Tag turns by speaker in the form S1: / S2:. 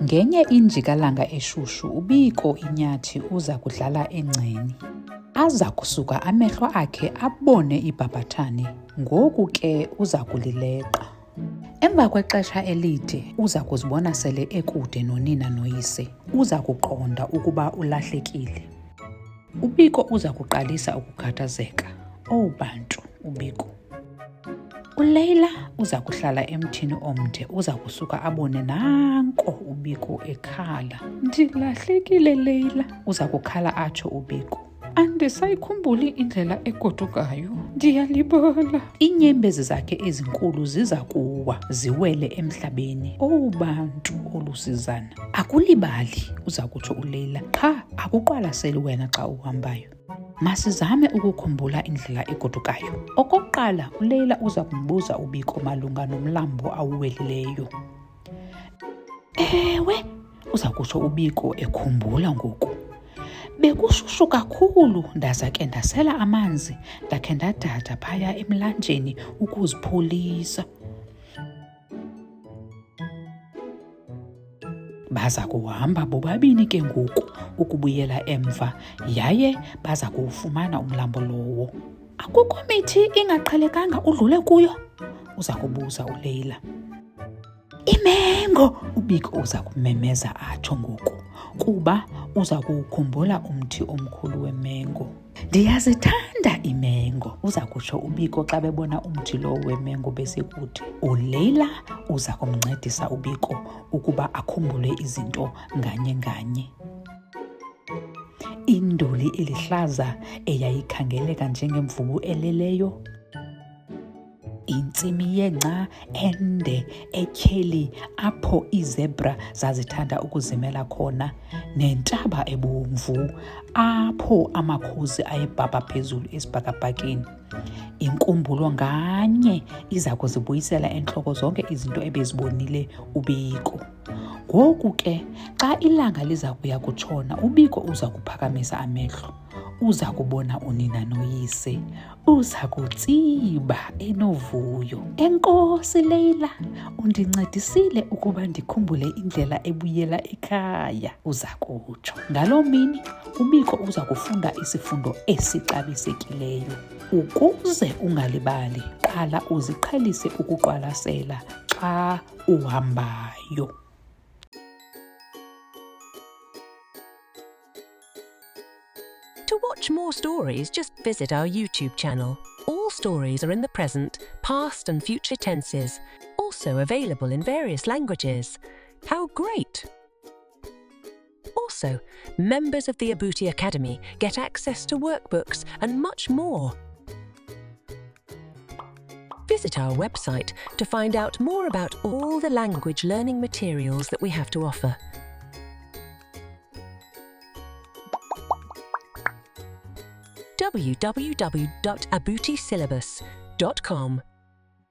S1: Ngenye injikalanga eshushu uBiko inyathi uza kudlala engceni. Aza kusuka amehlo akhe abone ibhabhathane, ngoku ke uza kulileqa. Emva kwexesha elide uza kuzibona sele ekude nonina noyise. Uza kuqonda ukuba ulahlekile. UBiko uza kuqalisa ukukhathazeka. Owu bantu, uBiko. ULeyla uza kuhlala emthini omde, uza kusuka abone nanko uBiko ekhala. Ndilahlekile, Leyla, uza kukhala atsho uBiko. Andisayikhumbuli indlela egodukayo, ndiyalibala. Iinyembezi zakhe ezinkulu ziza kuwa ziwele emhlabeni. Owu bantu olusizana. Akulibali, uza kutsho uLeyla, qha akuqwalaseli wena xa uhambayo. Masizame ukukhumbula indlela egodukayo. Okokuqala, uLeyla uza kumbuza uBiko malunga nomlambo awuwelileyo. Ewe, uza kutsho uBiko ekhumbula ngoku. Bekushushu kakhulu ndaza ke ndasela amanzi ndakhe ndadada phaya emlanjeni ukuzipholisa. Baza kuhamba bobabini ke ngoku ukubuyela emva yaye baza kuwufumana umlambo lowo. Akukho mithi ingaqhelekanga udlule kuyo? Uza kubuza uLeyla. Imengo! UBiko uza kumemeza atsho ngoku kuba uza kuwukhumbula umthi omkhulu wemengo. Ndiyazithanda imengo, uza kutsho uBiko xa bebona umthi lowo wemengo besekude. ULeyla uza kumncedisa uBiko ukuba akhumbule izinto nganye nganye. Induli elihlaza eyayikhangeleka njengemvubu eleleyo Intsimi yengca ende etyheli apho iizebra zazithanda ukuzimela khona nentaba ebomvu apho amakhozi ayebhabha phezulu esibhakabhakeni. Inkumbulo nganye iza kuzibuyisela entloko zonke izinto ebezibonile uBiko. Ngoku ke xa ilanga liza kuya kutshona uBiko uza kuphakamisa amehlo. Uza kubona unina noyise. Uza kutsiba enovuyo. Enkosi Leila, undincedisile ukuba ndikhumbule indlela ebuyela ekhaya, uza kutsho. Ngaloo mini uBiko uza kufunda isifundo esixabisekileyo. Ukuze ungalibali, qala uziqhelise ukuqwalasela xa uhambayo.
S2: To watch more stories, just visit our YouTube channel. All stories are in the present, past, and future tenses, also available in various languages. How great! Also, members of the Abuti Academy get access to workbooks and much more. Visit our website to find out more about all the language learning materials that we have to offer. www.abutisyllabus.com.